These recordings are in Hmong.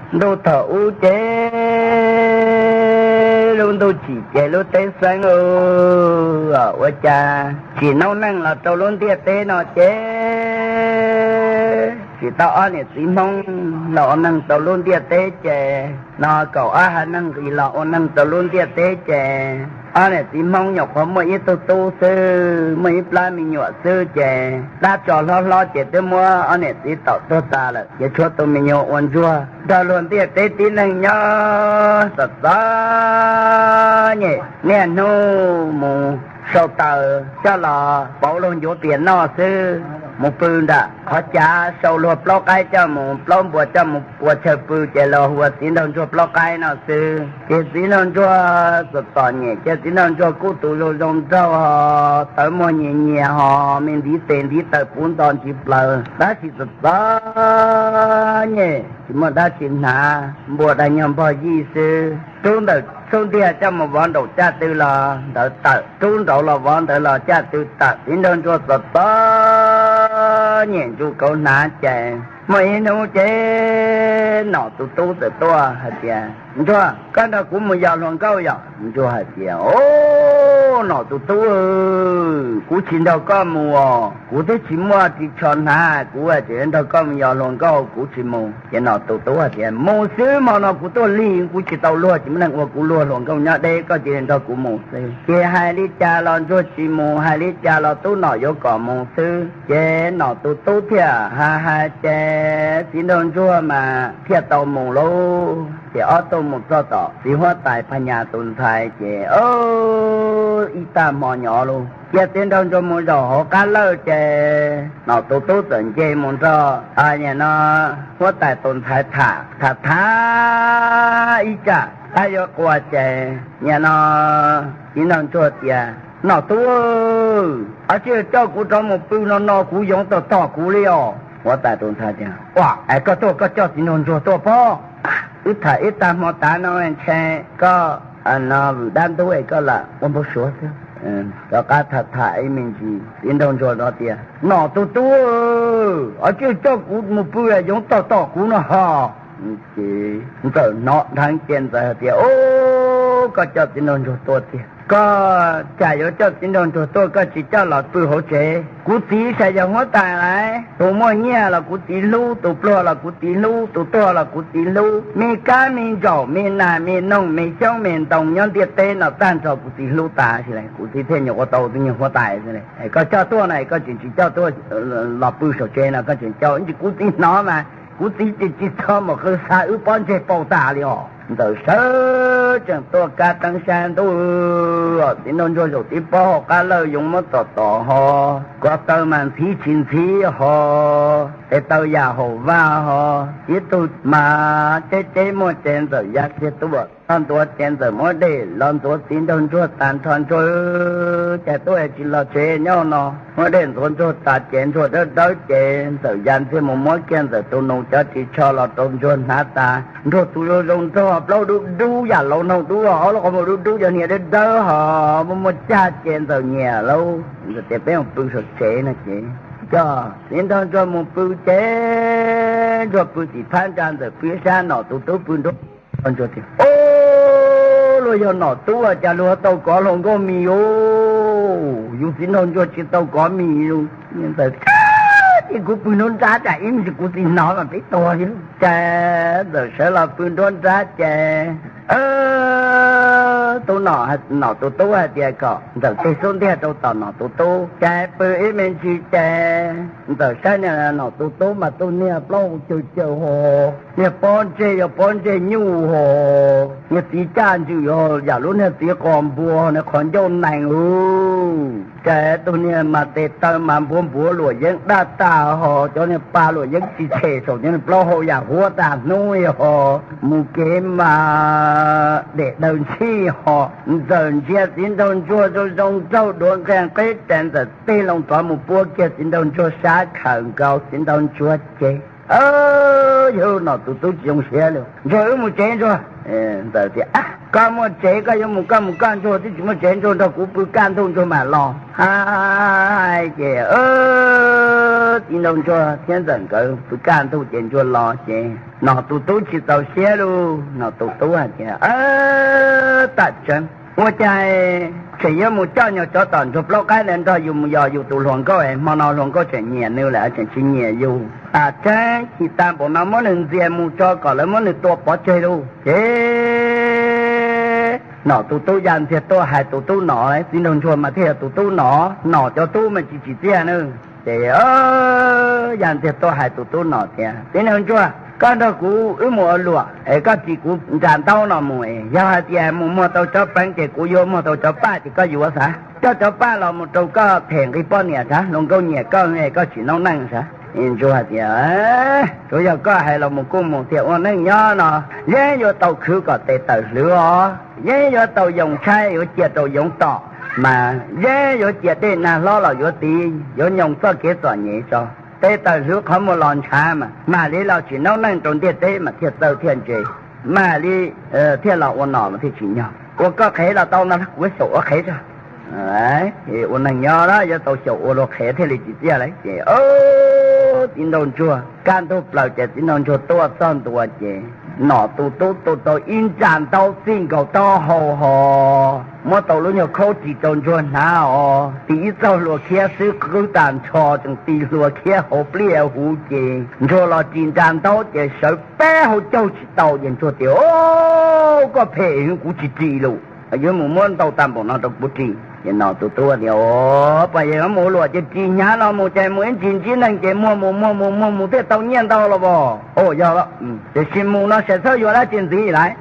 Ntuj thaum ub ces lub ntuj tsim ces lub teb xeeb ub, ua cas tsim noob neej los rau lub ntiaj teb no ces tsim tau ob niam txiv Hmoob los ua neeg rau lub ntiaj teb ces no kaum ob haiv neeg nqis los ua neeg rau lub ntiaj teb ces ob niam txiv Hmoob nyuam qhuav muaj ib tug tub xwb, muaj ib plab me nyuam xwb ces dab tsov hlob hlob ces twb muab ob niam txiv tom tuag tas lawm ces tshuav tus me nyuam ua ntsuag nrog luag ntiaj teb tib neeg nyob txom txom nyem, niaj hnub mus sau taws coj los pauv luag ncuav pias noj xwb, mus pw nram qhov cav sau luag plaub qaib coj mus, plaub npua coj mus ua chaw pw ces los hu ua txiv nraug ntsuag plaub qaib no xwb. Ces txiv nraug ntsuag txom txom nyem ces txiv nraug ntsuag kuj tus zoo zoo nraug, tawv muag nyias nyias ho, me ntiv tes ntiv taw puv nto ntsis plaws, tab sis txom txom nyem tsis muaj dab tsi hnav, npua dag nyuag npog yij xwb. Rub ntawm xub ntiag coj mus vov nraum caj tw los ntawd tawm, rub nraud los vov ntawd los caj tw tawm. Txiv nraug ntsuag txom txom nyem ntsuj kauv hnav ces muaj ib hnub ces nom tus tub txawm tuaj hais tias, Ntsuag, koj nrog kuv mus yos hluas nkauj yom? Ntsuag hais tias, O, nom tus tub, kuv tsis nrog koj mus os, kuv twb tsis muaj ris tsho hnav, kuv tseem nrog koj mus yos hluas nkauj, kuv tsis mus. Ces nom tus tub hais tias, Mus xwb, hmo no kuv tuaj lig kuv tsis tau luag, tsis muaj neeg ua kuv luag, hluas nkauj nyob deb, koj cia li nrog kuv mus xwb. Ces hais li cas los ntsuag tsis mus, hais li cas los tub nom yuav kom mus xwb. Ces nom tus tub thiaj hais hais ces txiv nraug ntsuag mas thiaj tau mus lauj. Ces ob tug mus txog tom txiv huab tais Phas Nyas tus ntxhais ces ib tag hmo nyob lauj, cia txiv nraug ntsuag mus zaum hauv qab lawj ces nom tus tub txawm nce mus nrog, nim no, huab tais tus ntxhais tham tham tham ib tsam tab yuav qua ces nim no txiv nraug ntsuag tias, Nom tub, ab tsi coj kuv rov mus pw no no kuv yoov tog tog kuv li os. Huab tais tus ntxhais tias, Ua es koj tuaj koj coj txiv nraug ntsuag tuaj pob? Wb tham ib tag hmo tav no ntshe koj no vwm dab ntub es koj lam ua npau suav xwb. Rov qab tham tham ib me ntsis txiv nraug ntsuag no tias, Nom tus tub, ab tsi coj kuv mus pw yoov tog tog kuv no ho. Ces ntxawm hnov dheev ces ntxawm hais tias, O, koj coj txiv nraug ntsuag tuaj tiag, koj cas yuav coj txiv nraug ntsuag tuaj koj tsis coj los pw hauv tsev? Kuv txiv saib yog huab tais lawm, tus muaj nyiaj los kuv txiv hlub, tus pluag los kuv txiv hlub, tus tuag los kuv txiv hlub, me kab me ntsaum me nas me noog me xyoob me ntoo nyob ntiaj teb no tag nrho kuv txiv hlub tas xwb, kuv txiv thiaj nyuam qhuav tau tus nyuag huab tais xwb. Koj coj tuaj no koj tseem tsis coj tuaj los pw saum tsev no koj tseem coj, kuv txiv hnov mas kuv txiv tsis tsis txhob mus qw xa wb pob ntseg paum tas li os. Ntxawm sawv tsees tuaj kab teeb sab ntuj, txiv nraug ntsuag zaum tib pob hauv qab lawj yoov muab tom tom ho, ko taw mas ntxhiv tsis ntxhiv ho, tes taw yam haum vaj ho, ib tug mas ceb ceb muaj ces ntxawm ya kiag tuaj los ntuav ces ntxawm muab dej los ntxuav txiv nraug ntsuag tas nrho ntsuag, cas tuaj tsis los tsev nyob no. Muab dej ntxuav ntsuag tas ces ntsuag dawb dawb ces ntxawm ya ntxiag mus muab kiag ntxawm tus nus cov ris tsho los rau ntsuag hnav tas. Ntsuag tus zoo zoo nraug plaub dub dub yam laus noog dub, ob lub qhov muag dub dub cov hniav dawb dawb ho, muaj muaj cag ces ntxawm nyiam lauj. Ntxawm tias peb mus pw saum tsev no ces coj txiv nraug ntsuag mus pw ces ntsuag pw tim phab ntsa ntxawm pw sab, nom tus tub pw nruab. Ntsuag tias, O, luag yog nom tub cas luag tau kov hluas nkauj mis os, yus txiv nraug ntsuag tsis tau kov mis os. Ntxawm tias, Kuv pw nruab nrab tsam ib me ntsis kuv txiv hnov mas peb tuag li. Ces ntxawm sawv los pw nruab nrab ces tub, nom tus tub hais tias kom ntxawm teg xub ntiag rau tom nom tus tub ces pw ib me ntsis ces ntxawm saib niag nom tus tub mas tus niag plaub hau caws caws ho, niag pob ntseg yog pob ntseg nyuj ho, niag txiv caj ntswm ho yam lub niag txiv qos npua, niag qhov ncauj nees hu. Ces tus niag mas tes taw mas npuav npuav luam yeeb daj tas ho, cov niag pa luam yeeb tsis tshem saum cov niag plaub hau yam huab tas hnub li ho, mus kev mas dam daws ntxhij ho. Ntxawm ntsia txiv nraug ntsuag zoo zoo nraug duav nqia nqeb ces ntxawm tig loo rov mus puab kiag txiv nraug ntsuag sab khawm nkaus txiv nraug ntsuag ces Yog Nom tus tub tsis zoo siab li, Ntsuag, wb mus tsev Ntsuag. Ntxawm tias, Koj muaj tsev koj yuav mus koj mus koj, Ntsuag twb tsis muaj tsev, Ntsuag nrog kuv pw kaj ntug Ntsuag mam los. Hais ces txiv nraug Ntsuag thiab Ntxawm nkawd pw kaj ntug ces Ntsuag los ces Nom tus tub tsis txaus siab lauj. Nom tus tub hais tias, Tam tseeb ua cas tseem yuav mus coj nyuag tsov tom ntsuag plaub qaib ntawd nrog yus mus yos yus tus hluas nkauj, hmo no hluas nkauj tseem nyiam nws lawm tseem tsis nyiam yus. Tam tseeb chim tag npaum no muab nws ntxias mus tso kom lawv muab nws tua pov tseg lauj. Ces Nom tus tub ya ntxiag tuaj hais tus tub Nom, txiv nraug Ntsuag mas thiaj yog tus tub Nom, Nom cov tub mas tsis tsim txiaj na. Ces ya ntxiag tuaj hais tus tub Nom tias, Txiv nraug Ntsuag, koj nrog kuv wb mus ua luam es koj ris kuv nra ntaub no mus es yog hais tias mus muag tau tsov peev ces kuv yuav, muag tau tsov paj ces koj yuav xav. Coj tsov paj los mus rau koj them nqi poj niam sav, hluas nkauj nyiam koj es koj tsim noob neej sav. Ntsuag hais tias, Tsuav yog koj hais los mus kuj mus thiab, ua neej nyob no yeej yuav tau khwv kom tes tawm hlwv os, yeej yuav tau yoo tshaib yuav cia rau yoov tom, mas yeej yuav cia dej nag hlob los yuav tiv, yuav nyoos txoj kev txom nyem tso. Tes tawm hlwv qhov muag los ntshav mas mam li los tsim noob neej rau ntiaj teb mas thiaj txawj thiaj ntse, mam li thiaj los ua nom mas thiaj tsim nyog. Ua koj qhev los tau no kuv xyaum ua qhev tso. Ua neeg nyob na yuav tau xyaum ua luag qhev thiaj li tsim txiaj lawm. Ces txiv nraug ntsuag kaj ntug plaws ces txiv nraug ntsuag tuaj txog ntua ces nom tus tub tua tau ib nra ntaub txij nkaus taub hau ho muab tau lub nyuag khaub ris rau ntsuag hnav os, tis ib txoj hlua khiab xwb qwb tag nrho tseem tis hlua khiab hauv pliaj huv ces ntsuag los ris nra ntaub ces sawv peb hauv caug tsis tau ces ntsuag tias, Koj phem heev kuv tsis ris lus, yuav mus muab ntau tag npaum no rau kuv ris. Ces nom tus tub tias, Poj yawg mus ua luam ces ris hnyav no mus ces mus ib ntsis ntsib neeg ces muag mus muag mus muag mus thiaj tau nyiaj ntau los as. Yog, tiam sis mus no saib txhob yuav dab tsi ntxiv lawm.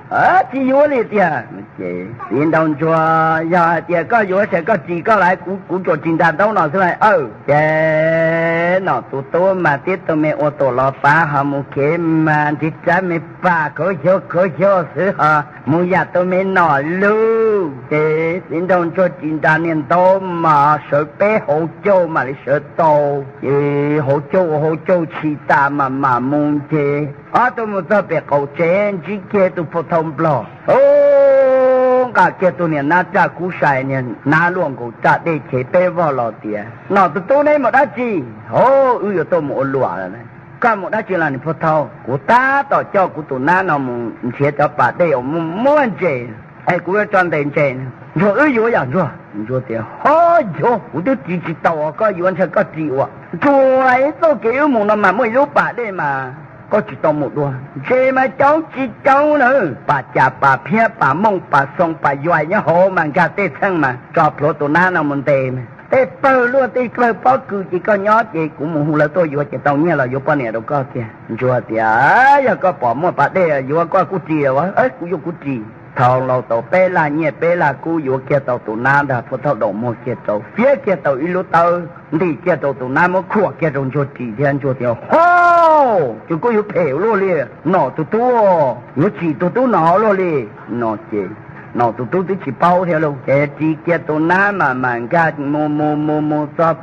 Tsis yuav li tiag. Ces txiv nraug ntsuag, Yog hais tias koj yuav ces koj ris koj lawm, kuv tsuas ris nra ntaub no xwb lawm. Ces nom tus tub mas tib tug me ua tuam los pav ho mus kev mas nrig rab me pas khav xyuv khav xyuv xwb ho mus yam tus me nom lug. Ces txiv nraug ntsuag ris nra niag ntaub mas sawv peb hauv caug mam li sawv tau. Ces hauv caug ua hauv caug tshis tas mas mam mus ces ob tug mus txog pem qaum tsev ntsib kiag tus phau thau nplog, nqa kiag tus niag nab raj kub sai niag nab luaj nkaus raj dej chev peb vog los tias, Nom tus tub, neb mus dab tsi? Hov, wb yuav tuaj mus ua luam. Koj mus dab tsi los niag phau thau? Kuv tab tom coj kuv tus nab no mus nrhiav cov pas dej uas muaj muaj ntses es kuv yuav tso ntes ntses. Ntsuag, wb yuav yom Ntsuag? Ntsuag tias, Hov, yuav, kuv twb ris tsis tau, koj yuav ntshe koj ris ua. Ntsuag, ib txoj kev wb mus no mas muaj ib lub pas dej mas koj tsis tau mus dua. Ntses mas coob tsis coob na, pas cas pas phiab pas mooj pas xoo pas yuais nyob hauv mas nkag tej txheej mas tso plhuav tus nab no mus ntes mas tej pawg luaj tej pawg pob kws ces koj nyob ces kuv mus hu lawv tuaj yuav ces tau nyiaj los yuav poj niam rau koj tiag. Ntsuag tias, Yog koj pom muaj pas dej yuav koj kuj ris, kuv yuav kuv ris. Thau laus tau peb laj nyiaj peb laj kub yuav kiag tau tus nab ntag, phau thau daus muag kiag rau, fiab kiag tau ib lub tawb ntim kiag rau tus nab muab khuam kiag rau Ntsuag ris thiab. Ntsuag tias, Hov, ces koj yuav phem ua luaj li, nom tus tub, yuav tsim tus tub no ua luaj li no ces nom tus tub twb tsis paub thiab lauj. Ces ris kiag tus nab mas mam nkag mus mus mus mus txog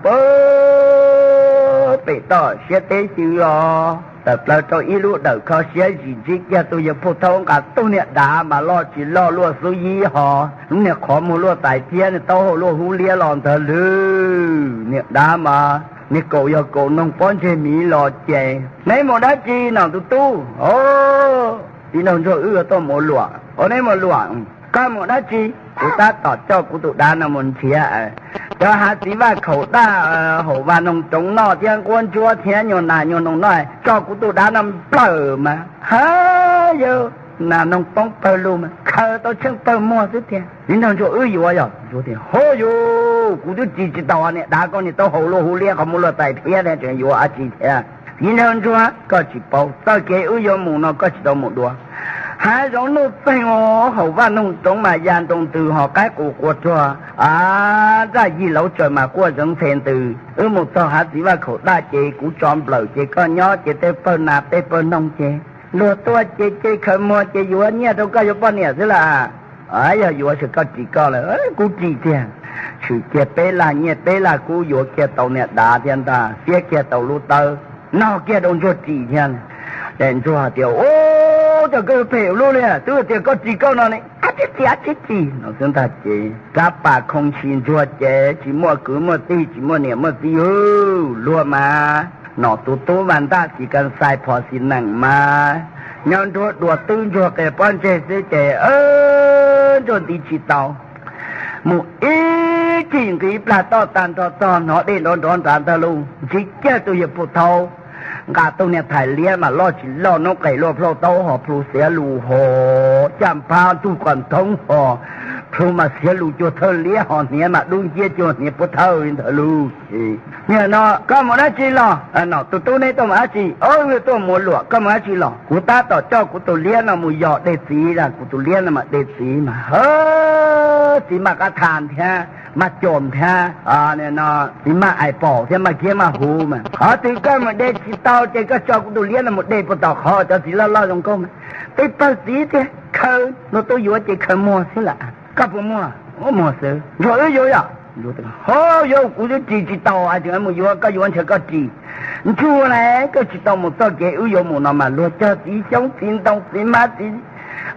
pem toj siab teb xyw os, tawm plaws rau ib lub dawm kho siab zim ntsib kiag tus yawg phau thau nqa tug niag dav mas loj tsis loj luaj xub yib ho, lub niag qhov muag luaj tais thiab niag taub hau luaj hub liab los ntawd lwm niag dav mas niag kaus yog kaus noog pob ntseg miv los ces, Neb mus dab tsi nom tus tub? Txiv nraug ntsuag, wb yuav tuaj mus ua luam. Ua, neb mus luam? Koj mus dab tsi? Kuv tab tom coj kuv tus dav no mus nrhiav cov hav txiv vaj khaum daj, haum vaj noog roov noj thiab nquab ntsuab thiab nyuag nas nyuag noog noj, tso kuv tus dav no nplawm mas ha, yawg, nas noog poob pawg lug mas khaws tau tsheej pawg muag xwb tiag. Txiv nraug ntsuag, wb yuav yog? Ntsuag tias, Hov, yuav, kuv twb ris tsis tau niag dav, koj niag taub hau luaj hub liab qhov muag luaj tais thiab ne, tseem yuav dab tsi thiab? Txiv nraug ntsuag, koj tsis paub, txoj kev wb yuav mus no koj tsis tau mus dua. Hav zoov nuj txeeg, haum vaj noog roov mas ya nroo ntws ho qaib qus qua ruag, a, nraj yig lauv tsaws mas quaj zeev ntxhe ntws. Wb mus txog hav txiv vaj khaum daj ces kuv tso nplawm ces koj nyob ces tej pawg nas tej pawg noog ces luag tuaj ces ces khaws muag ces yuav nyiaj rau koj yuav poj niam xwb las. Yog yuav ces koj ris koj lawm, kuv ris tiag. Tshwm kiag peb laj nyiaj peb laj kub yuav kiag tau niag dav thiab ntag, fiab kiag tau lub tawb Nog kiag rau ntsuag ris thiab. Ces ntsuag tias, Ub, cas koj yuav phem ua luaj li, twb tias koj ris koj no ne, ab tsi tsi ab tsi tsi no xwb ntag. Ces rab pas khoo ntshis ntsuag ces tsis muaj kwv muaj tij, tsis muaj niam muaj txiv, luag mas nom tus tub mas ntaj xis kas xais phom xis neem mas nyob nruab dua twb ntsuag qe pob ntseg xwb ces ntsuag nti tsis tau. Mus ib chim nqis plag toj tag nrho txog hnov dej nrov nrov nrad ntag lauj, ntsib kiag tus yawg pug thau nqa tus niag thais liab mas loj tsis loj, noob qes luaj plhuaj taub hos plhu xiav lus hos caj npab ntug kom nthoob hos plhu mas xiav lus cuag thawj liab hos hniav mas dub nciab cuag hniav pub thawj li ntawd lauj. Ces, Niag no koj mus dab tsi los? Nom tus tub, neb tuaj mus dab tsi? Ob, tuaj mus ua luam. Koj mus dab tsi los? Kuv tab tom coj kuv tus liab no mus yos de txiv, kuv tus liab no mas de txiv mas, txiv maj qab thas thiab maj cos thiab, txiv maj ais pom thiab maj kiab maj huv mas, qhov twg koj mus de tsis tau ces koj tso kuv tus liab no mus de puag tom qhov cov txiv loj loj zoo nkauj mas, peb pawg txiv tiag, khaws nrog tub yuav ces khaws muag xwb lawm. Koj puas muag? Muag xwb. Ntsuag, wb yuav yom? Ho, yuav, kuv twb ris tsis tau, mus yuav, koj yuav ntshe koj ris. Ntsuag na, koj tsis tau mus txoj kev wb yuav mus no mas luag cog txiv xyoob txiv ntoo txiv hmab txiv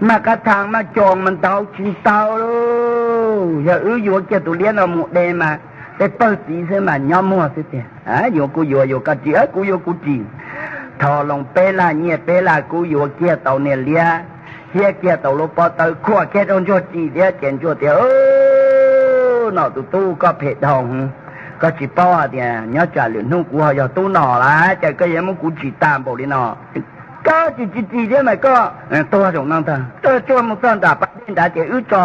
maj qab thas maj cos mas ntau tsis ntau lauj. Yog wb yuav kiag tus liab no mus de mas tej pawg txiv xwb mas nyob muag xwb tiag. Yuav kuv yuav, yuav koj ris, kuv yuav kuv ris. Tho loo peb lag nyiaj peb lag kub yuav kiag tau niag liab, thiab kiag tau lub pob tawb khuam kiag rau ntsuag ris thiab ces ntsuag tias, Nom tus tub, koj phem dhau, koj tsis paub hais tias nyob tsam lwm hnub kuv ho yog tub nom lawm cas koj yuav muab kuv ris tag npaum li no. Koj tsis tsis ris thiab mas koj tuag zaum no ntag. Koj tsuag mus txog nram pas dej nrad ces wb tso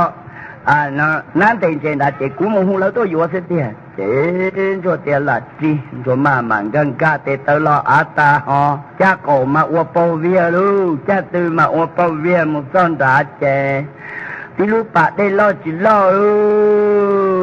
nab ntes ntses nrad ces kuv mus hu lawv tuaj yuav xwb tiag. Ces ntsuag tias, Lam tsis, ntsuag maj mam nkag nkag tes taw los av tag ho caj qaum mas ua paug viag lauj, caj tw mas ua paug viag mus txog nrad ces tib lub pas dej loj tsis loj lauj,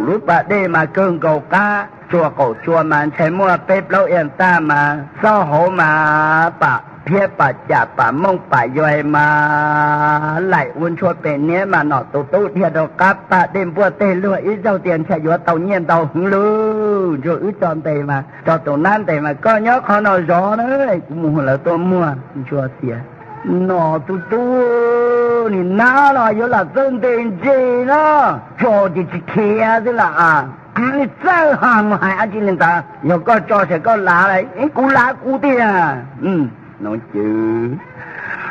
lub pas dej mas kawg nkaus qab, tsua qaum tsua mas ntshai muaj peb plaub iab ntaj mas, xauj hauv mas pam phiab pam cam pam mooj pam yuais mas laim ua ntshua pem niab mas nom tus tub dhia rau qab pas dej npuaj teg luag ib zaug tias, Ntshai yuav tau nyiaj ntau heev lauj. Ntsuag, wb tso ntes mas, tso tus nab ntes mas koj nyob qhov no zov na, kuv mus hu lawv tuaj muag. Ntsuag tias, Nom tus tub, nim nab los yuav lam txawj ntes ntses na, tso ces tsis khiav xwb las. Txawj ha mus hais dab tsi li ntawd, yog koj tso ces koj lav, kuv lav kuv tiag. No ces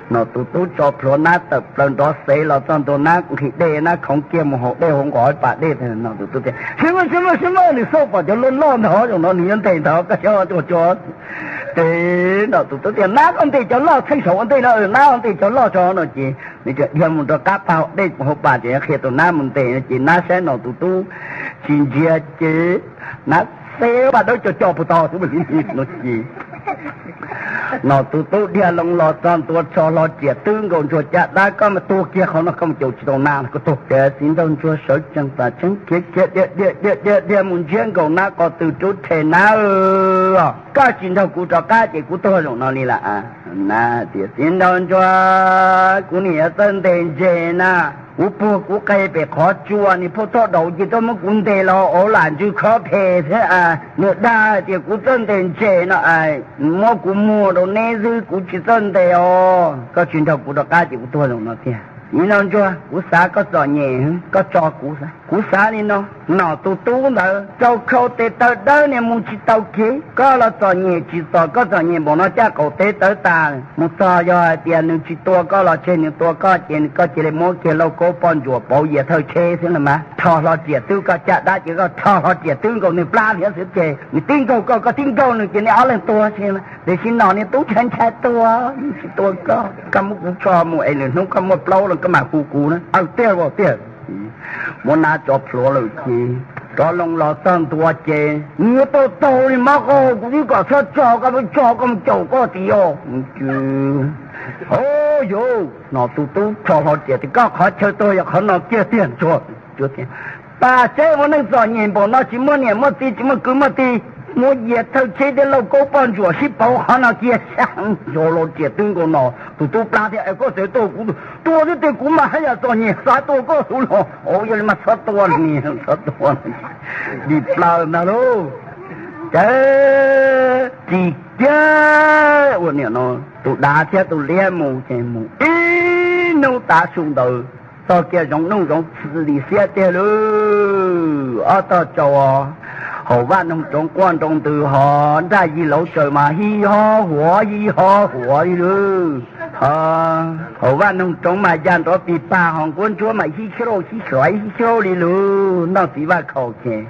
nom tus tub tso plhuav nab tawm plaws nrov xev los txog ntua nab nqhis dej, nab khoov kiag mus haus dej hauv nqos pas dej. Nom tus tub tias, Sib maj sib maj sib maj, nws xauj pom cov loj loj ntawd zaum no nws yuav ntes ntawd, koj xyov ua tso. Ces nom tus tub tias, Nab, koj ntes cov loj txheej saum ua ntej no, nab, koj ntes cov loj tso no ces nws dhia mus rau qab pas dej hauv pas ces qhia tus nab mus ntes no ces nab saib nom tus tub tsis ntsia ces nab xeb pas dawb co co puag ta no ces nom tus tub dhia loo los txog ntua tso hlo riam twb nkaus ntsuag caj dab, Koj mas tuag kiag qhov no koj mus caum tsis tau nab, koj tuag kiag. Txiv nraug ntsuag sawv tsees tas tseeb khiav khiav dhia dhia dhia dhia mus ntsiab nkaus nab qos tw rub rhe, Nab, koj tsis nrog kuv rov qab ces kuv tuag zaum no li lawm. Nab tias, Txiv nraug ntsuag, kuv nim yuav txawj ntes ntses na, kuv puag kuv qe pem qhov tsua, nim phauj thoj daus ces tuaj muab kuv ntes los ua lam ntsws khob phem thiab. Nws dag hais tias kuv txawj ntes ntses no, muab kuv muag rau neb xwb, kuv tsis txawj ntes os. Koj tsis nrog kuv rov qab ces kuv tuag zaum no tiag. Txiv nraug ntsuag, kuv xav koj txom nyem, koj tso kuv xav. Kuv xav li no, nom tus tub ntawd rau khau tes taw dawb niag mus tsis tau kev, koj los txom nyem tsis txom, koj txom nyem npaum no caj qaum tes tawv tas, mus txog yog hais tias nws tsis tua koj los tseg, nws tua koj ces koj cia li muab kiag lauj kaub poj ntsuam pauv yias thawj tsheb xwb los mas. Rho hlo riam twb koj caj dab ces koj rho hlo riam twb nkaus nws plab thiab xwb ces nws tib nkaug koj, koj tib nkaug nws ces neb ob leeg tuag xwb. Tiam sis nom niag tub ntshai ntshai tuag, tsis tua koj, koj muab kuv tso mus es lwm hnub koj muaj plaub los koj mam hu kuv na. Aw, tiag tiag. Muab nab tso plhuav lawm ces rov loo los txog ntua ces nws yuav tau taug li mab qau, kuv twb kom txhob tso, koj muab tso koj mus caum koj tiag. Au yauv, nom tus tub rho hlo riam tias, Koj qhov chaw tuag yog qhov no kiag tiag ntsuag. Pas seb ua neej txom nyem npaum no tsis muaj niam muaj txiv tsis muaj kwv muaj tij, muab yias thawj tsheb thiab lauj kaub poj ntsuam sib pauv qhov no kiag. Rho hlo riam twb nkaus nom tus tub plab thiab, Es koj txawm tua kuv, tua xwb tiag, kuv mas haj yam txom nyem xav tua koj tus los. Au, yog li mas txhob tua, txhob tua. Dim plaws ntag lauj. Ces tsis kiag ua niam no, tus dav thiab tus liab mus ces mus ib hnub tav su ntawd, txog kiag zoov nuj zoov txwm li xiab tiag lawm. Ob tog tsaus, hauv vaj noog roov quaj nroo ntws hos nraj yig lauv tsaws mas hij ho huav hij ho huav li lawm. Hauv vaj noog roov mas ya nrov pis pag hos nquab ntsuab mas hij xyauj hij xyauv hij xyauj li lawm. Noj txiv vaj khaum ces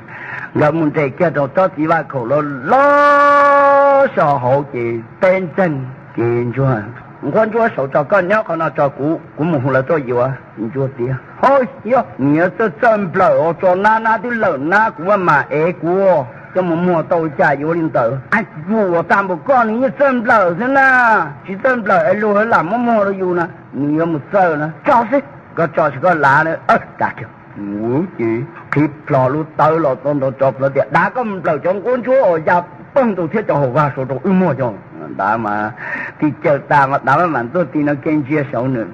nkawd mus nres kiag rau tsob txiv vaj khaum loj loj so hauv ces teb ntxeeg ces ntsuag, nquab ntsuab saum tso koj nyob qhov no tso kuv, kuv mus hu lawv tuaj yuav. Ntsuag tias, hos yog nws yuav txawj txawj nplawm os, tso nab nab twb lawm nab kuv maj mam ev kuv coj mus muag tau cas yuav li ntawd. Yuav tag npaum koj nws yeej txawj nplawm xwb na, tsis txawj nplawm es luag lam muab muag rau yus na, nws yuav mus txawj na. Tso xwb, koj tso tsis koj lav na. Ces qhib plho lub tawb los txog ntawd tso plhuav tias, dav koj mus nplawm cov nquab ntsuab uas ya poog ntau thiab cov hauv vaj saud rau wb muag cov. Dav mas tig cawm tas mas dav maj mam tuaj ti no ke ntsia saud nws,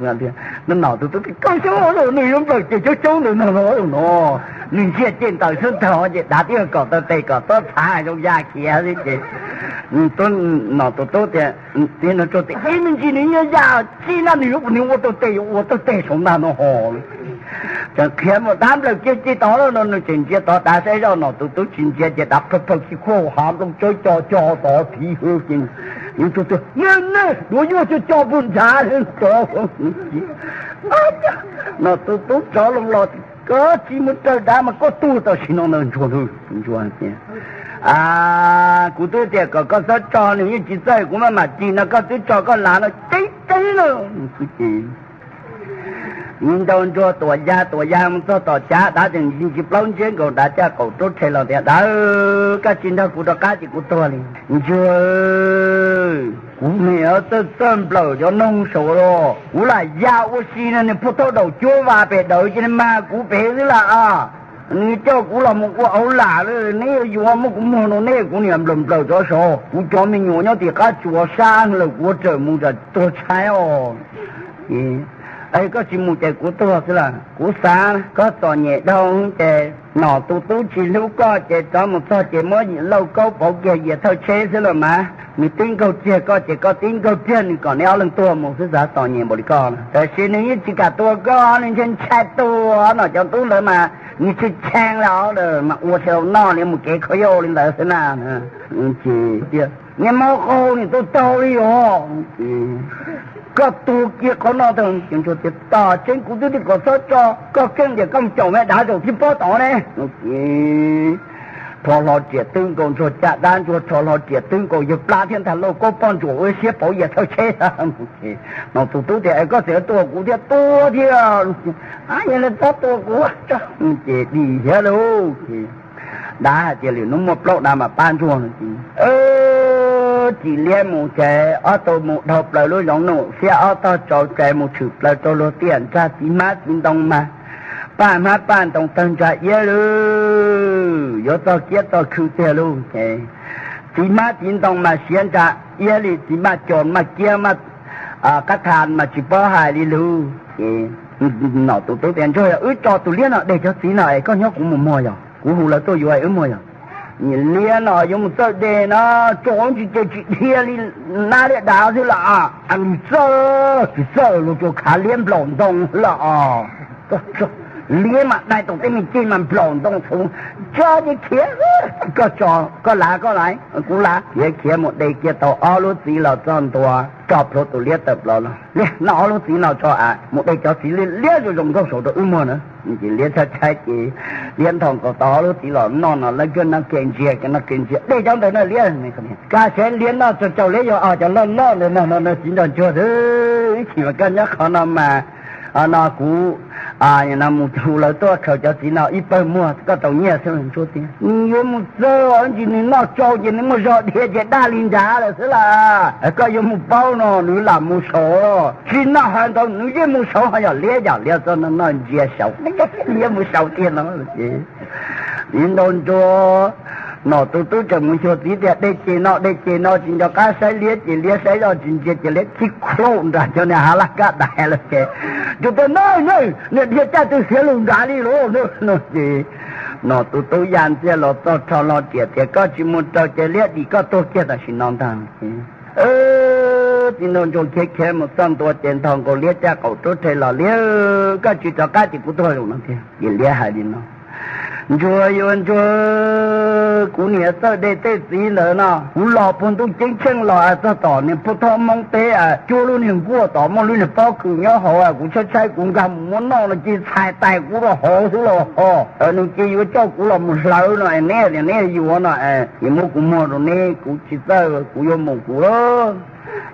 nom tus tub tias, koj xyov nws yuav nplawm ces coob coob ntawm no no no. Nws ntsia ceg ntawm xwb ntag ces dav twb kom taw tes kom tob txhav zoo ya khiav xwb ces nom tus tub tias, ib me ntsis nws yeej ya txij na, nws yuav nws ua taw tes yuav ua taw tes saum ntag no ho. Tseem qhia mus dav nplawm kiag ci tod no, nws tseem ntsia tod dav saib zoj, nom tus tub tsis ntsia ces dav plhaw plhaw ci khuaj hav nplooj tsawb co co tod phiv hwv ces, nej nej duav yuaj co co puag nrad tod. Nom tus tub rov loo los, koj tsis mus raws dav mas koj tuag tam sim no ntag ntsuag. Ntsuag tias, kuv twb tias kom koj txhob tso, nws yeej tsis txawj, kuv maj mam ci no koj twb tso koj lav no ceeb ceeb na. Ces ib ntaus ntsuag tuam ya tuam ya mus txog tom cav, dav tseem ntsis plaub ntsiab nkaus, dav caj qaum rub rhe los tias, dav, koj tsis nrog kuv rov qab ces kuv tuag li. Ntsuag, kuv niam txawj txawj nplawm cov noog saud los kuv lam ya ua si no, nws phuaj thaub daum cuab vas pem dawv ces nws mag kuv pem xwb las. Nws coj kuv los mus ua auv lam lawm, neb yuav yuav muab kuv muag rau neb, kuv niam nplawm nplawm cov saud, kuv cov me nyuam nyob tim qab tsuas sab lawm kuv ua raws mus tsam tuag tshaib os. Es koj tsis mus ces kuv tuag xwb las, kuv xav koj txom nyem dhau ces nom tus tub tsis hlub koj ces rov mus txog ces muab yim lauj kaub pauv kiag yias thawj tsheb xwb los mas, nws tib nkaug kiag koj ces koj tib nkaug kiag nws kom neb ob leeg tuag mus xwb, xav txom nyem npaum li koj. Tab sis nws yeej tsis kam tua koj, nws ntshai ntshai tua nom cov tub ntawd mas nws tshee tshee li os, mas ua tsis tau noj li, mus kev khaub yau li ntawd xwb na. Ces tias, niag mab qau nim tau taug li os. Koj tuag kiag qhov no tag. Ces ntsuag tias, tom tseeb kuv twb tias kom txhob tso, koj keej tias koj mus caum me dav zaum thib pob tod ne. Rho hlo riam twb nkaus, ntsuag caj dab ntsuag rho hlo riam twb nkaus, yawg plab thiab ntag lauj kaub poj ntsuam ua siab pauv yias thawj tsheb. Nom tus tub tias, es koj txawm tua kuv thiab, tua thiab. Yog li txhob tua kuv. Ces dim thiab lauj. Dav hais tias lwm hnub muaj plaub dav mam pab ntsuag no ces, tsis liab mus ces ob tug mus dhau plaws lub zoov nuj xiab ob tog tsau ces mus tshwm plaws rau luag tiaj nrag txiv hmab txiv ntoo mas, paj hmab paj ntoo tawg ntsa iab lawm, yuav txog kiab txog khw tiag lauj. Ces txiv hmab txiv ntoo mas siav ntsa iab li, txiv maj co maj kiab maj qab tha mas tsis paub hais li lauj. Ces nom tus tub tias, ntsuag, yog wb tso tus liab no de cov txiv no es koj nyob kuv mus muag yog, kuv hu lawv tuaj yuav wb muag yog. Liab no yuav mus txawj de no, tso ntsis ces tsis dhia li nab liab dav xwb las. Nws txawj tsis txawj los tsuas khav liab nplaum ntoo xwb las. Liab mas dai tau tej me ceg mas nplaum ntoo txhuv, tso ces khiav. Koj tso, koj lav koj lav, kuv lav. Khiav khiav mus de kiag tau ob lub txiv los txog ntua, tso plhuav tus liab tawm plaws los, noj ob lub txiv no tso, mus de cov txiv liab zoo zoo nkauj saud rau wb muag na. Ces liab tshaib tshaib ces liab nthos nkaus tau ob lub txiv los noj no lawv kag noj ke ntsia, noj ke ntsia, de cov ntawd na liab. Kaj seb liab noj tsaug tsaug liab yog cov loj loj ntawd no, txiv nrog ntsuag xwb. Ib chim mas koj nyob qhov no mas, no kuv mus hu lawv tuaj khaws cov txiv no ib pawg muag koj tau nyiaj xwb. Ntsuag tias, nws yuav mus txawj ntsis, nws noj tsau ces nws muaj zog dhia ces daj li nrad lawm xwb las. Koj yuav mus paub no nws lam mus saud, tsis noj hais ntawd nws yeej mus saud, ho yog liab yam liab txoj no noj ntsia saud, liab mus saud tiag no. Ces txiv nrog ntsuag, nom tus tub tseem mus xyuas txiv tias de ces no de ces no, tsis nco qab saib liab ces liab saib zoj tsis ntsia ces liab khib khlaum nram cov niag hav laj kab dais lawm ces, tus tias, na, niag dhia caj tw xiav lug nrad li lauj no ces Nom tus tub ya ntxiag los txog rho hlo riam tias, Koj tsis mus raws ces liab dim koj tuag kiag tam sim no ntag. Txiv nraug ntsuag khiav khiav mus txog ntua ces nthos nkaus liab caj qaum rub rhe los, Liab, koj tsis rov qab ces kuv tuag zoo no tiag. Ces liab hais li no, Ntsuag yuav ntsuag, kuv niam txawj de tej txiv ntawd no, kuv los puag ntuj ceeb tsheej los txog tom niag puag thob Hmoob teb, cuab lub niag nkuaj tod muaj lub niag pob kws nyob hauv, kuv tshaib tshaib kuv nkag mus muab noj no ces txhais tais kuv rau hauv xwb los ho. Nws ces yuav coj kuv los mus hlawv no, neb tias neb yuav no, ces muab kuv muag rau neb, kuv tsis txawj, kuv yuav mus kuv lawm.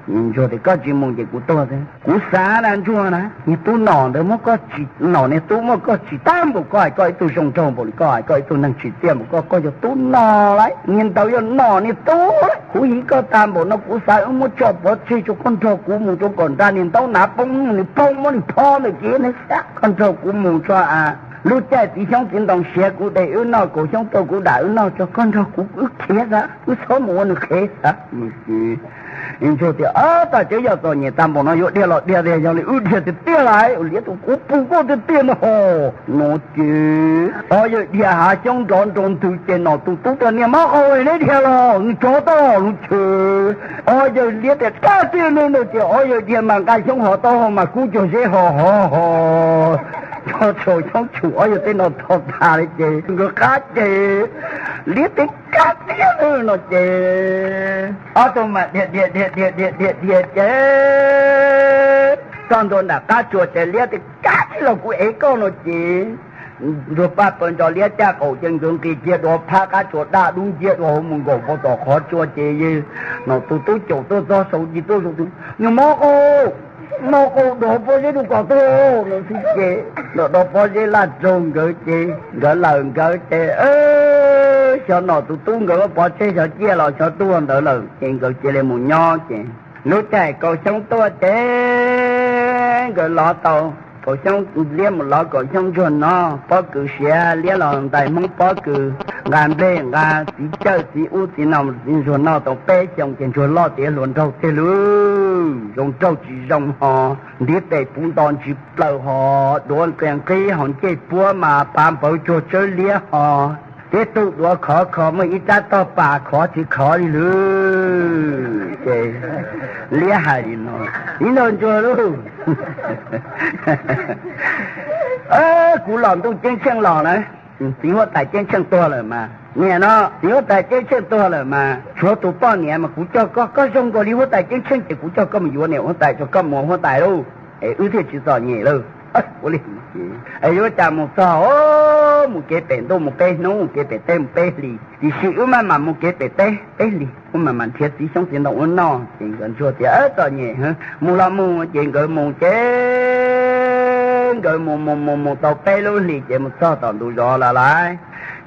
Ntsuag tias, Koj tsis mus ces kuv tuag xwb. Kuv xav na ntsuag na, niag tub nom ntawd muab koj tsis, nom niag tub muab koj tsis tag npaum, koj hais koj ib tug zoo nraug npaum li, koj hais koj ib tug neeg tsim txiaj npaum koj, koj yog tub nom lawm, niag ntawd yog nom niag tub lawm. Kuv hiv koj tag npaum no kuv xav wb muab tso pov tseg tso, koj nrog kuv mus tso kom nra niag ntaub nav poob, nws poob muab nws phob ntawm kev neb xav, koj nrog kuv mus tso. Lub caij txiv xyoob txiv ntoo siav kuv de wb noj, kaum xyoob tuaj kuv dam wb noj tso, koj nrog kuv wb khiav xav, wb txhob mus ua nws qhev xav. Ntsuag tias, Ob, tag tseeb yog txom nyem tag npaum no yuav dhia los dhia tiag, yog li wb dhia tiag tiag lauj, liab tus kuv pum koj tiag tiag no ho. No ces ob yawg dhia hav xyoob nrov nroo ntws ces nom tus tub tias, Niag mab qau, neb dhia los nws tsov tau lub chaw. Ob yawg liab tias, Kab tiag ne no ces ob yawg dhia mas nqa xyoob hov taub hau mas kub cuag zeb ho ho ho. Tso tshau xyoob tshum ob yawg tej no tho tas li ces nkawd qab ces liab tias, Kab tiag ne no ces ob tug mas dhia dhia dhia dhia dhia dhia dhia ces txog ntua nram qab tsua ces liab tias, Kab tiag los kuv ev koj no ces ntsuag paj paws ntso liab caj qaum ces nkawd nqis kiag dua phab qab tsua daj dub nciab dua hauv mus nkaum pau tom qhov tsua ces yawg nom tus tub caum tuaj txog saum ci tuaj saum, Niag mab qau, mab qau dov pob zeb rau kom tuag no xwb ces dov pob zeb laj raug nkawd ces nkawd lawm nkawd ces xyov nom tus tub nkawd pov tseg xyov ciaj los xyov tuag ntawd lawm ces nkawd cia li mus nyob ces lub caij kaum xyoob tuaj ces nkawd lov tau kaum xyoob, liab mus lov kaum xyoob ntsuag noj pob kws siav, liab los ntais hmoob pob kws, nqa nplej nqa txiv cawj txiv ub txiv no txiv ntsuag noj tau peb xyoo ces ntsuag loj tiav hluas nraug tiag lauj, zoo nraug tsis zoo ho, ntiv tes puv nto ntsis plaws ho, duav nqis nqib ho, ncej puab mas pav npawv tsuag tsawb liab ho, teb tug duav khov kho muaj ib rab tog pas khov tsis khov li lauj. Ces liab hais li no, Txiv nraug ntsuag lauj, kuv los ntuj ceeb tsheej los na, txiv huab tais ceeb tsheej tuag lawm mas, niam no txiv huab tais ceeb tsheej tuag lawm mas tshuav tus poj niam mas kuv coj koj, koj zoo nkaus li huab tais ceeb tsheej ces kuv coj koj mus yuav niam huab tais tso, koj mus ua huab tais lauj, es wb thiaj tsis txom nyem lauj. Ua li es yuav cas mus txog, mus kev pem ntuj mus peb hnub, mus kev pem teb mus peb hlis, tiam sis wb maj mam mus kev pem teb peb hlis, wb maj mam nrhiav txiv xyoob txiv ntoo ua noj. Ces nkawd ntsuag tias, Txom nyem, mus los mus. Ces nkawd mus ces nkawd mus mus mus mus tau peb lub hlis ces mus txog tom ntug zos lawm lauj.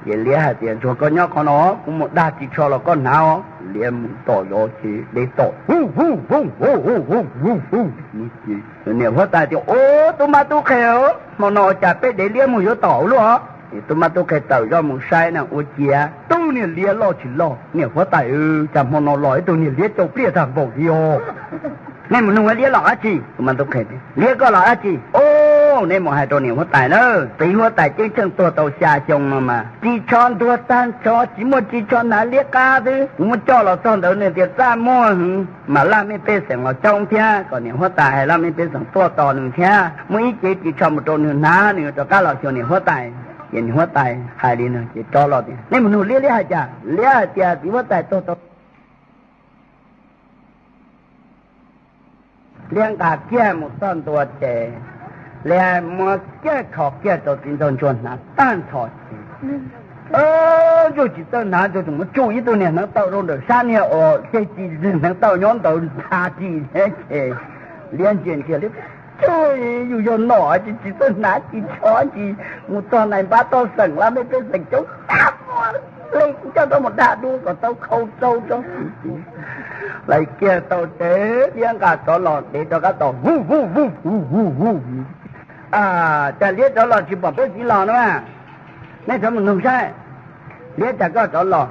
Ces liab hais tias, Ntsuag, koj nyob qhov no, kuv mus dag ris tsho los koj hnav os. Liab mus tom zos ces dev tom, Hu hu hu hu hu hu hu hu. Niam huab tais tias, Ub, tub mab tub qhe, hmo no cas peb dev liab mus yuav tom luaj? Tub mab tub qhe tawm zoj mus saib na, ua ciav tub niag liab loj tsis loj. Niam huab tais, cas hmo no los ib tug niag liab cau pliaj tag npaum li os? Nej mus nug liab los dab tsi? Tub mab tub qhe, Liab koj los dab tsi? Ub, neb mus hais rau niam huab tais na, txiv huab tais ceeb tsheej tuag tau xya xyoo no mas ris tsho ntuag tag nrho, tsis muaj ris tsho hnav, liab qab xwb. Kuv muab coj los txog ntawd nws tias txaj muag heev, mas laj mej pej xeem los coob thiab, kom niam huab tais hais laj mej pej xeem tuaj tos nws thiab, muab ib cev ris tsho mus rau nws hnav, nws yuav rov qab los xyuas niam huab tais. Ces niam huab tais hais li no ces rov los tias, Nej mus nug liab, liab hais cas? Liab hais tias txiv huab tais tuag tau. Liab nqa kiag mus txog ntua ces liab muab kiag kho kiag rau txiv nraug ntsuag hnav tag nrho ces ntsuag tsis txawj hnav, ntsuag tseem muab tsuj ib tug niag hneev taw rau ntawm sab niag uas ceg ci hneev taw nyob ntawd ntxa ris thiab ces liab ntsia ntsia liab, Tsuj, yus yog nom tsis tsis txawj hnav ris tsho ntsis, mus txog nais npab toj xeem laj mej pej xeem coob tag, hle kuv coj tau mus dag dua kom tau khau rau rau. Lais kiag tau ces liab nqa rov los, dev rov qab tom, Hu hu hu hu hu hu. Cas liab rov los tsis pom peb txiv los no? Nej rov mus nug saib, liab cas koj rov los?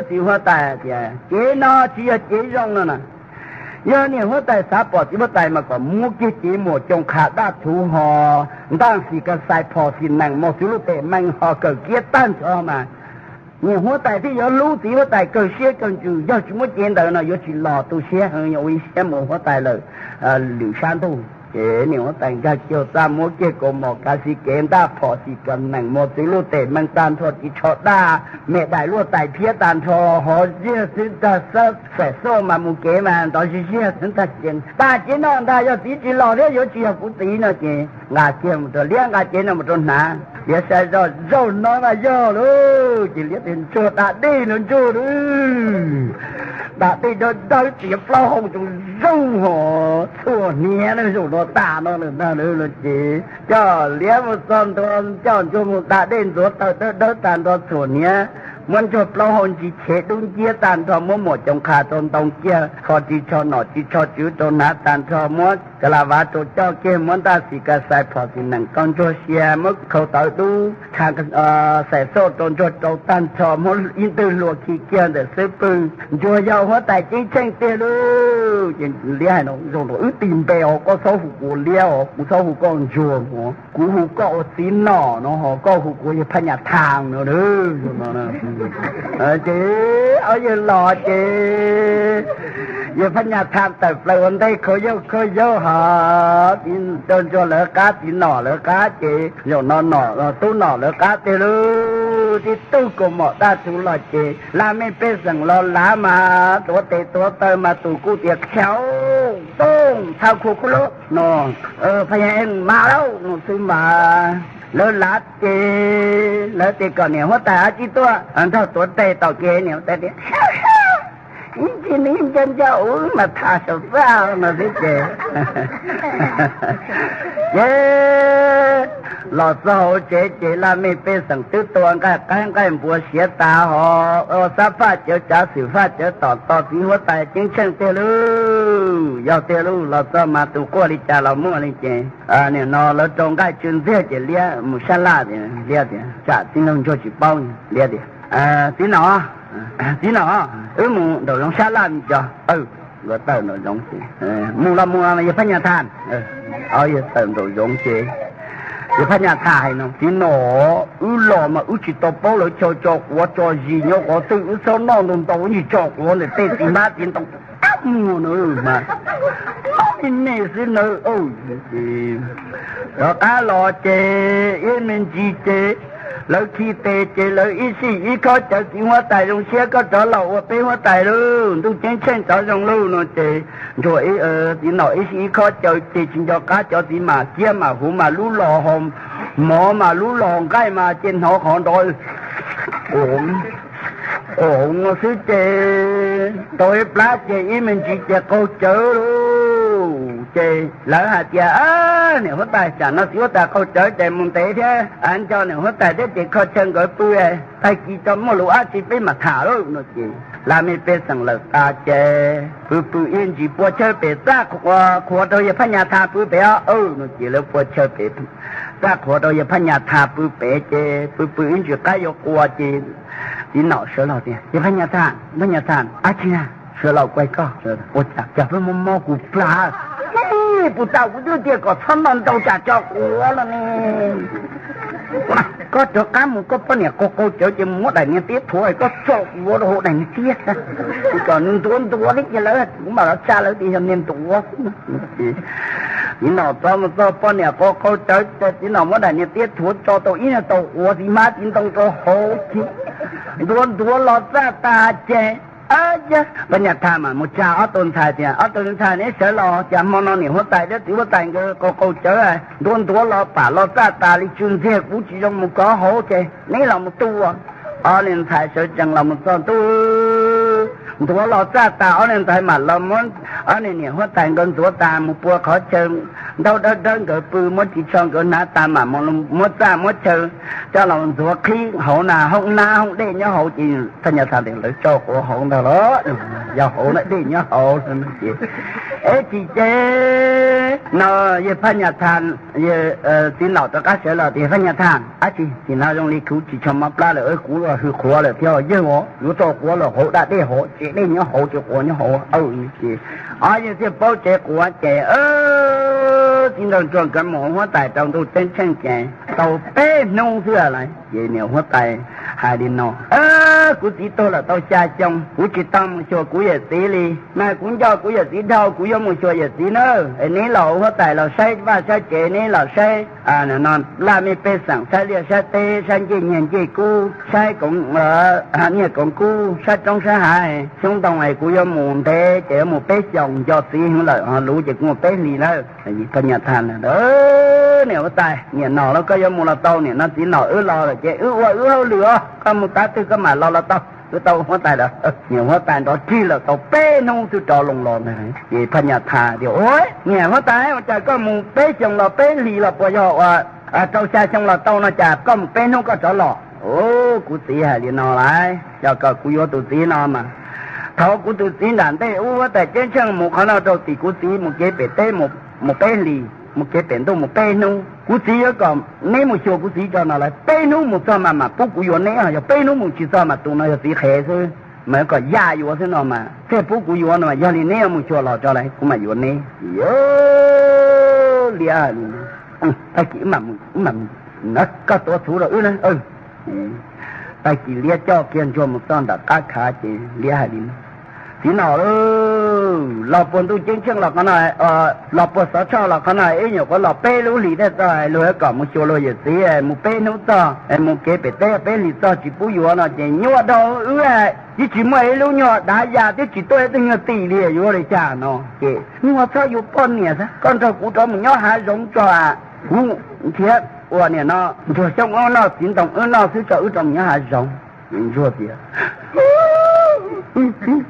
Txiv huab tais tias, Cev no tsis yog cev zoo no na. Yog niam huab tais xav pom txiv huab tais mas kom muab kiag cev muam coos qha daj thuv ho ntaj xis kas xais phom xis nees mos txwv luj tes mees ho kawm kiab tag nrho mas. Niam huab tais thiaj yuav hlub txiv huab tais kawg siab kawg ntsws, yog tsis muab cev ntawd no yuav tsis los tu siab heev, yuav ua ib siab mus huab tais lawm lwm sab ntuj. Ces niam huab tais nkag kiag txaj muab kiag kaus mom kav xis kev ntaj phom xis kas nees mos txwv luj tes mees tag nrho, ris tsho daj me dais luaj tais phiab tag nrho, hov ziag xwb ntag, xab xaim xauj mas mus kev mas ntov ziag ziag xwb ntag. Ces tas cev no ntag, yog txiv tsis los thiab yuav tsis yog kuv txiv no ces nqa kiag mus rau liab, nqa cev no mus rau hnav. Liab saib zoj, zaum no mas yog lauj. Ces liab tias ntsuag da dej no ntsuag lauj, da dej dawb dawb txiav plaub hau tsoos zooj ho txhuam hniav na, zaum no tas no lawm ntag lauj. Ces coj liab mus txog ntua, coj ntsuag mus da dej ntxuav taw dawb dawb tag nrho txhuam hniav, muab ntsuag plaub hau ntsis chev dub nciab tag nrho, muab muam coos qha rau ntoo kiag, kho ris tsho nom ris tsho tswv rau hnav tag nrho, muab ka la vav rau coj kiag, muab ntaj xis kas xais phom xis nees rau ntsuag sia, muab khau tawv dub, xaim xauj rau ntsuag rau tag nrho, muab ib ntwg hlua khi kiag ntawm xub pwg. Ntsuag yog huab tais ceeb tsheej tiag lauj. Ces liab hais no, zaum no wb tig npe os, koj txhob hu kuv liab os, kuv txhob hu koj ntsuag os, kuv hu koj ua txiv nom no ho koj hu kuv yawg Phaj Nyas Thas no. Ces ob yawg los ces yawg Phaj Nyas Thas tawm plaws ua ntej khaus yaug khaus yaug hos rau ntsuag lawv qab, txiv nom lawv qab. Ces zaum no tub nom lawv qab tiag lauj, tib tug kaus mom daj thuv los ces laj mej pej xeem los lav mas tuav tes tuav taw mas tus kuj tias khiav tooj thaj khua khub lub no, Phaj Nyas Ees mas lauj no xwb mas. Lawv lav ces lawv tias kom niam huab tais ab tsib tuaj nrog tuav tes tom kev, niam huab tais tias ib ntsis nws nco nco ua wb mas tham saum txaj no xwb ces ces los txog hauv tsev ces laj mej pej xeem twb tua nqaij qaib nqaij npua siav tas hos ua xab faj cawv tsav xwm faj cawv tom tos txiv huab tais ceeb tsheej tiag lauj. Yog tiag lauj, los txog mas tus quaj li cas los muaj li ces nim no lawv rau nqaij tsw ntxiag ces liab mus sab laj tias, liab tias tsam txiv nraug ntsuag tsis paub, liab tias txiv nom, txiv nom, wb mus nraum zoov sab laj mus tso. Nkawd tawm nraum zoov ces mus los mus yawg Phaj Nyas Thas. Yawg tawm nraum zoov ces yawg Phaj Nyas Thas hais no, txiv nom, wb los mas wb tsis tau paub lawv chaw tso quav tso zis nyob qhov twg, wb txhob noj ntau ntau, wb tsis tso quav ntawm tej txiv hmab txiv ntoo tab muag na mas noj me me xwb na. Rov qab los ces ib me ntsis ces lawv khi tes ces lawv ib sij ib khob cawv, txiv huab tais zoo siab koj rov los ua peb huab tais lauj, ntuj ceeb tsheej rov zoo lauj no ces ntsuag txiv nom ib sij ib khob cawv ces tsis nco qab cov txiv mam kiab mam huv mas lub los, mov mas lub los, nqaij mas ces hnov qhov nrov ua no xwb ces tau ib plab ces ib me ntsis ces qaug cawv lauj. Ces lawv hais tias niam huab tais, tsam no txiv huab tais qaug cawv ces mus ntev thiab, nco niam huab tais thiab ces kho chaw nkawd pw, tag kis tso muaj lus dab tsi peb mam tham lauj no ces laj mej pej xeem lawm tas ces pw pw ib ntsis pua chaw pem txaj qhuav rau yawg Phaj Nyas Thas pw pem os no ces lawv pua chaw pem txaj qhuav rau yawg Phaj Nyas Thas pw pem ces pw pw ib ntsis qab yuav qua ces txiv nom sawv los tias, yawg Phaj Nyas Thas, Phaj Nyas Thas, ab tsi na, sawv los kuv hais koj, ua cas peb mob mob kuv plab, puas tau kuv twb tias kom txhob noj ntau tsam tso quav no ne. Koj rov qab mus koj poj niam qaug qaug cawv ces mus muab daim niag tiab thuav koj tso quav rau hauv daim niag tiab, kom nws ntuav ntuav thiab ces lawv, kuv mam los tsa lawv tias yog niag ntuav xwb. Txiv nom txog mus txog poj niam qaug qaug cawv ces txiv nom muab daim niag tiab thuav tso tau ib niag tau quav txiv hmab txiv ntoo rau hauv ces ntuav ntuav los txaj tas ces Phaj Nyas Thas mam mus tsa ob tug ntxhais tias, ob tug ntxhais, neb sawv los, cas hmo no niam huab tais thiab txiv huab tais nkawd qaug qaug cawv, ntuav ntuav los pam los txaj tas li tsw ntxiag, kuv tsis zoo mus kov hauv ces neb los mus tu. Ob niag ntxhais sawv tsees los mus txog ntua, ntuav los txaj tas, ob niag ntxhais mam los muab, ob niag niam huab tais nkawd ntxuav tas mus pua qhov chaw ntaub dawb dawb nkawd pw, muab ris tsho nkawd hnav tas mam muab txaj muab chaw coj los ntxuav qhib hauv na, hoob nab hoob dej nyob hauv ces Phaj Nyas Thas tias lawv tso quav hauv ntag los, yog hauv na, dej nyob hauv ces, es tsis ces No, yawg Phaj Nyas Thas, yawg txiv laus rov qab sawv los tias, Phaj Nyas Thas, dab tsi? Nim no zoo li kuv tsis tshua mob plab lawm, kuv hws qhuav lawm thiab yawg os, yuav tau qhuav los hauv dab dej hauv, tsev dej nyob hauv, tsev qhuav nyob hauv. Ces ob yawg thiaj paub tsev qhuav ces txiv nraug ntsuag nkawd mus ua huab tais rau ntuj ceeb tsheej ces tau peb hnub xwb lawm. Ces niam huab tais hais li no, Kuv txiv tuag los tau xya xyoo, kuv tsis tau mus xyuas kuv yawm txiv li. Mas kuv nco kuv yawm txiv dhau, kuv yuav mus xyuas yawm txiv na. Es neb los ua huab tais los saib vaj saib tsev, neb los saib laj mej pej xeem, saib liaj saib teb, saib ncej nyiag ncej kub, saib koov, nyiag koov kub, saib roob saib hav, xyoob ntoo es kuv yuav mus ntev ces yuav mus peb xyoos, nco txiv heev lawm ho luv ces kuv mus peb hlis lawm. Phaj Nyas Thas, Niam huab tais, niam nom los koj yuav mus los tau, niam no txiv nom wb los lawm ces wb ua wb hauj lwm os, koj mus tav twg koj mam los los tau, wb tau huab tais lawm. Niam huab tais nrov rig lawm tau peb hnub twb rov loo los ntag. Ces Phaj Nyas Thas tias, Ua, niam huab tais, ua cas koj mus peb xyoos los peb hlis los puas yog ua rau xya xyoo los tau no cas koj mus peb hnub koj rov los? Kuv txiv hais li no lauj, yog kom kuv yuav tus txiv no mas thaum kuv tus txiv nram ntej ub huab tais ceeb tsheej mus qhov no rau tim kuv txiv mus kev pem teb mus peb hlis, mus kev pem ntuj mus peb hnub. Kuv txiv yuav kom neb mus xyuas kuv txiv tso no lauj, peb hnub mus txog mas mam pub kuv yuav neb, yog peb hnub mus tsis txog mas tus no yog txiv qhev xwb, mas yuav kom yaj yuav xwb no mas thiaj pub kuv yuav no, yog li neb yuav mus xyuas los tso lauj, kuv mam yuav neb. Liab, tag kis wb mam mus, koj tuav txhuv rau wb na. Tag kis liab coj kiag ntsuag mus txog ntawm qab khav ces liab hais li no, Txiv nom, los puag ntuj ceeb tsheej los qhov no, los puag xov tshoj los qhov no, ib nyuam qhuav los peb lub hlis thiaj txog, luag yuav kom mus xyuas luag yawm txiv, mus peb hnub txog, mus kev pem teb peb hlis txog tsis pub yuav no ces nyuaj dhau wb, twb tsis muaj ib lub nyuag dav ya, twb tsis tuaj ib tug nyuag tim li, yuav li cas no. Ces nyuaj txhob yuav poj niam xwb, koj nrog kuv rov mus nyob hav zoov tso, kuv nrhiav ua niam no ntsuag xyoob wb noj txiv ntoo wb noj xwb tso, wb rov mus nyob hav zoov. Ntsuag tias,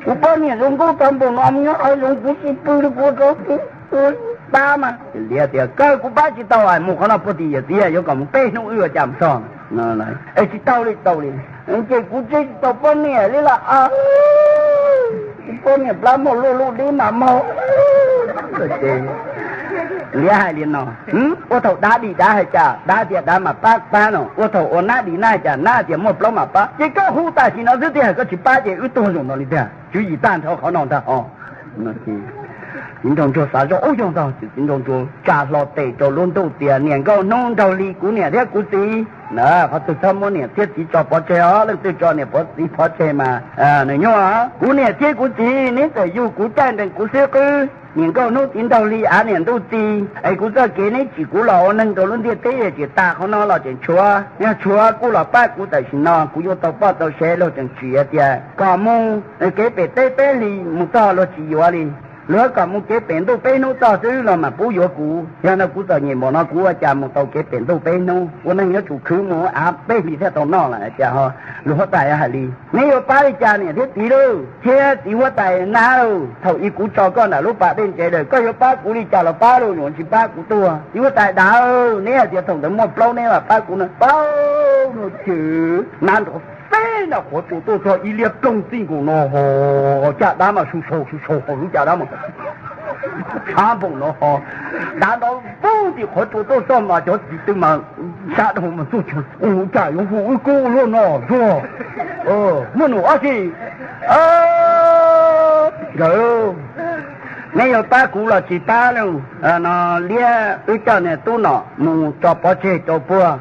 Kuv poj niam zoo nkauj tag npaum no mus nyob hav zoov kuv tsis pw li, kuv rov pab mas. Liab tias, Kawg kuv pab tsis tau, mus qhov no puag tim yawm txiv yuav kom mus peb hnub wb ua cas mus txog. Es tsis tau li, tau li, ces kuv tseg tsis tau poj niam li los. Kuv poj niam plab muaj luj luj dib mas mob. Liab hais li no, Ua thaum dav dim dav hais cas dav tias dav mas pab pab no, ua thaum ua nab dim nab hais cas nab tias muaj plaub mas pab, ces koj hu tam sim no xwb tiag, koj tsis pab ces wb tuag zaum no li tiag, tswv yim tag nrho qhov no ntag ho. Txiv nraug ntsuag xav zoj ub yog ntag, ces txiv nraug ntsuag tsa hlo tes rau lub ntuj tias, Niam nkauj hnub nraug hli, kuv niam thiab kuv txiv, qhov twg txhob muab niam thiab txiv tso pov tseg os, leej twg tso niam pov txiv pov tseg mas nws nyuaj. Kuv niam thiab kuv txiv neb txawm yug kuv caij nrees kuv xwb qwb, niam nkauj hnub txiv nraug hli av niam ntuj txiv, es kuv txoj kev neb tsim kuv los ua neeg rau lub ntiaj teb tseem tas qhov no los tseem tshuav, yog tshuav kuj los pab kuv tam sim no, kuv yuav tau poj tau sev, luag tseem tsim tias kom mus kev pem teb peb hlis mus txog luag tsis yuav li. Luag kom mus kev pem ntuj peb hnub txog xwb los mam pub yuav kuv. Yog no kuv txom nyem npaum no kuv ua cas mus tau kev pem ntuj peb hnub, ua neeg yuav tsum khwv mus av peb hlis thiaj tau noj lawm. Cas ho luag huab tais hais li, Neb yuav pab li cas niam thiab txiv lauj, thiab txiv huab tais nab lauj? Thaum ub kuv tso koj ntawm lub pas dej ntsev lawm, koj yuav pab kuv li cas los pab lauj, yuav tsis pab kuv tuag. Txiv huab tais dav, neb hais tias thaum ntawd muaj plaub neb mam pab kuv no. Pab no ces nab nrov xeb nram qhuav tsuas tuaj txog ib liab ploog txij nkaus no ho, caj dab mas su sau su sau ho, lub caj dab mas tshav npaum no ho. Dav nrov vog tim qhuav tsuas tuaj txog mas cov txiv twb mas sab dhau mas tuaj txog, Ua cas yuav hu wb kub luaj no ntsuag? Muaj num ob si nkawd, neb yuav pab kuv los tsis pab lauj? No liab, wb coj niag tub nom mus tso pov tseg rau puag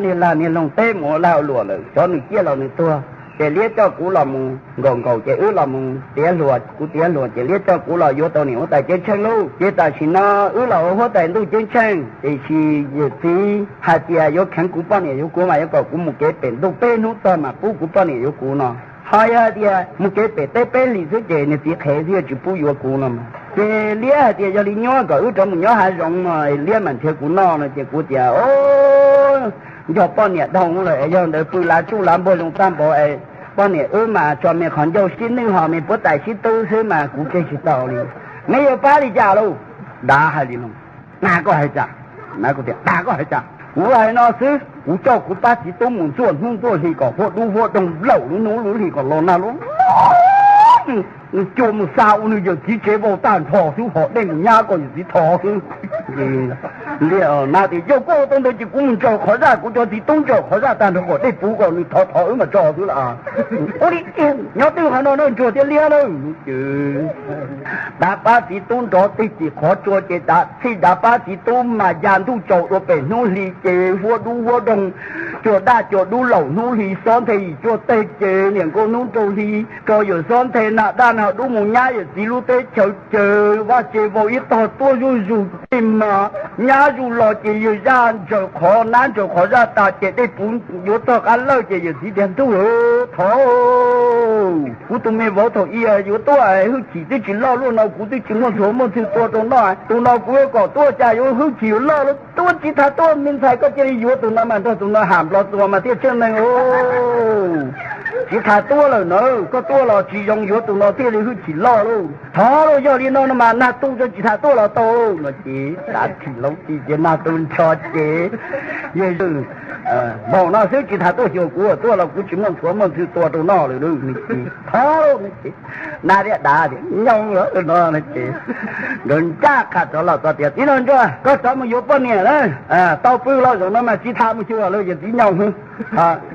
niag lag niag loog teb mus ua lag ua luam lawm, xyov nws ciaj los nws tuag. Ces liab coj kuv los mus nkaum nkaum ces wb los mus tiav hluas, kuv tiav hluas ces liab coj kuv los yuav tau niam huab tais ceeb tsheej lauj. Ces tam sim no wb los ua huab tais ntuj ceeb tsheej, tiam sis yawm txiv hais tias yuav kheev kuv poj niam yuav kuv mas yuav kom kuv mus kev pem ntuj peb hnub txog mas pub kuv poj niam yuav kuv no. Ho yog hais tias mus kev pem teb peb hlis xwb ces niag txiv qhev xwb yuav tsis pub yuav kuv no. Ces liab hais tias yog li nyuaj kom wb rov mus nyob hav zoov no, liab mam nrhiav kuv noj no. Ces kuv tias, Nco poj niam dhau lawm es yog ntawd pw lav tsuj lav npuag zoo tag npaum es poj niam wb mas tso me qhov ncauj sib nwj ho me puab tais sib tub xwb mas kuv tseg tsis tau li. Neb yuav pab li cas lauj? Dav hais li no, Dag koj hais cas? Kuv tias, Dag koj hais cas? Kuv hais no xwb, kuv coj kuv pab txiv tub mus ntxuaj hnub ntxuaj hli kom huab dub huab doog laum lub hnub lub hli kom los nag lub Cua mus xa ua nws yawm txiv tsev vau tag nrho xwb, ho dej mus nyab kom yawm txiv tho xwb. Ces Nab tias, yog koj ua tau ntawd ces kuv mus ntsaws qhov zaj, kuv cov txiv tub ntsaws qhov zaj tag nrho kom dej puv kom nws thov thov wb mam tso xwb las. Ua li, nyob twj qhov no na, Ntsuag thiab Liab lawm. Dav pab txiv tub nrov teg tim qhov tsua ces txhij dav pab txiv tub mas ya ntuj tsaus dua pem hnub hli ces huab dub huab doog, cua daj cua dub laum hnub hli xob nthe yim cuaj teg ces niam nkauj hnub rau hli tso yawm xob nthe na daj na dub mus nyab yawm txiv lub teb chaws ces vaj tse vau ib tog tuaj zuj zus tej mas nyab zuj los ces yawg zaj ntsaws qhov nab ntsaws qhov zaj tas ces dej puv yuav txog qab lawj ces yawm txiv tias, ntuj, thov kuv tus me vauv thaum i yuav tuaj hwj chim twb tsis loj luaj no kuv twb tsis muaj ntxhuav muaj ntxhw tua rau noj, tus no kuv yuav kom tuaj cas yuav hwj chim yuav loj lawm. Tuaj tsis tham tuaj, me ntxhais koj cia li yuav tus no mas nrog tus no ham nplov txuas mas thiaj tseeb neeg. Tsis tham tuaj lawm na, koj tuaj los tsis zoo, yuav tus no thiaj li hwj chim loj lauj. Thov lauj, yog li no no mas nag tu tsis tham tuaj los tau no ces dav thim laub ti ces nag tu nrho ces yawg zaj, npaum no xwb tsis tham tuaj xyuas kuv, tuaj los kuv tsis muaj ntxhuav muaj ntxhw tua rau noj lawm lauj. Thov lauj no ces nab thiab dav tias, nyob no ces nkawd nraj qha rov los txog tias, txiv nraug ntsuag, koj rov mus yuav poj niam na, tau pw los zaum no mas tsis tham mus xyuas lawm, yawm txiv nyob.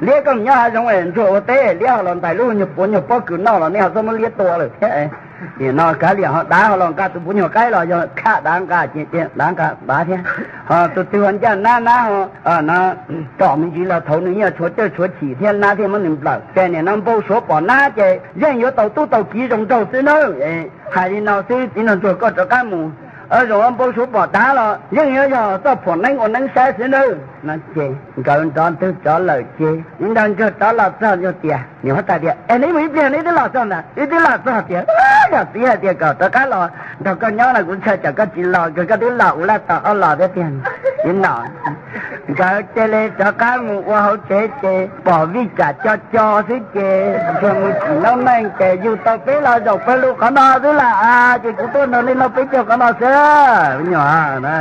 Liab koj nyob hav zoov es ntsuag ua teb, Liab ho los ntais lub nyuag puav nyuag pob kws noj los nej ho txhob muab Liab tua lawm thiab. Nim no kav liam ho dav ho los nqa tus puav nyuag qaib los yog khaj dav nqa ces dav nqa dav thiab. Ho tus twg ho ncaj nab, nab ho no tsom me ntsis los thaum nws yeej tshuav cawj tshuav chim thiab nab thiaj muab nws nplawm. Ces nim no npau suav pom nab ces yeej yuav tau tub tau kiv zoo nraug xwb nawb. Hais li no xwb txiv nraug ntsuag koj rov qab mus. Zaum npau suav pom dav los yeej yuav yog txoj phuam neeb ua neeb saib xwb nawb. No ces nkawd nrov ntwg rov lawm ces txiv nraug ntsuag rov los txog ntsuag tias, niam huab tais tias, es neb mus ib pliag neb twb los txog ntag? Wb twb los txog tias, yog txiv hais tias kom rov qab los nrog koj nyob no kuv ntshai tsam koj tsis los, koj twb los ua laj tos ob los thiab tiag. Txiv no nkawd cia li rov qab mus ua hauv tsev ces pom vij tsam co co xwb ces ntsuag mus tsim noob neej ces yug tau peb los zaum pawg lug qhov no xwb las. Ces kuv tuaj nrog nej noj peb caug qhov no xwb nyuam na.